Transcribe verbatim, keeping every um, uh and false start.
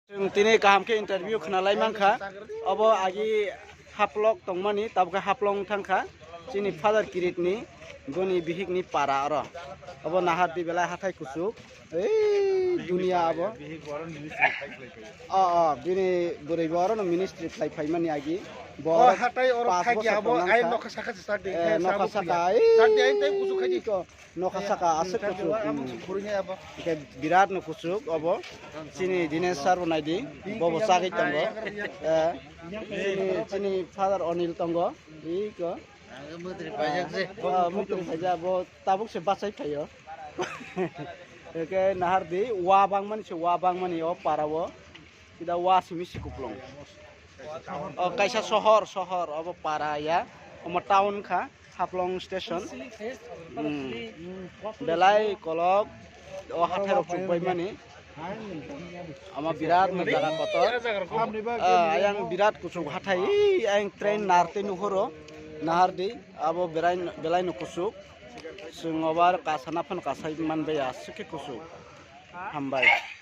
Chwng tini kaham khe interview khna lai mankha. Obo agi Haplok tongmani, tabukhe Haplong thangkha. Chini Father Kirit ni goni bihik ni para oro. Obo nahar di belai hathai kuchuk. Ei dunia abo. O, o, bini bwrwi bo oro no ministry khlai phaimani agi. Bo O oro hatai oro pas khai bosor abo, tongnang ai kha. Nokha saka se sadi, Eh, hai nokha sabo saka, khuya. Sadi ai tai kuchuk khai di. Nokha saka aswk kuchuk, Abo hmm. Kuchuk khurui hai abo. Hingke birat no kuchuk obo. Chini Dinesh sir bo naidi, bobo sagwi tongo. Eh, chini, chini Father Onil tongo. Iko. Ang mutri pajak se. Ah, mutri pajak, bo tabuk se bachai phaio. Hingke nahar di, wa bangmani se, wa bangmani o para o. Kida wa simi si kuplung. O kaisa sohor, sohor, obo para ya, omo town kha, Haflong station. Hmm. Belai kolok, o hathai rok chukbai mani. Omo birat no jaga kotor. Ah, ayang birat kuchuk hathai, ayang train nartwi nuhoro, nahar di, abo berai, belai no kuchuk. Chwng obar kasana phano kasai manbai aswk khe kuchuk. Hambai.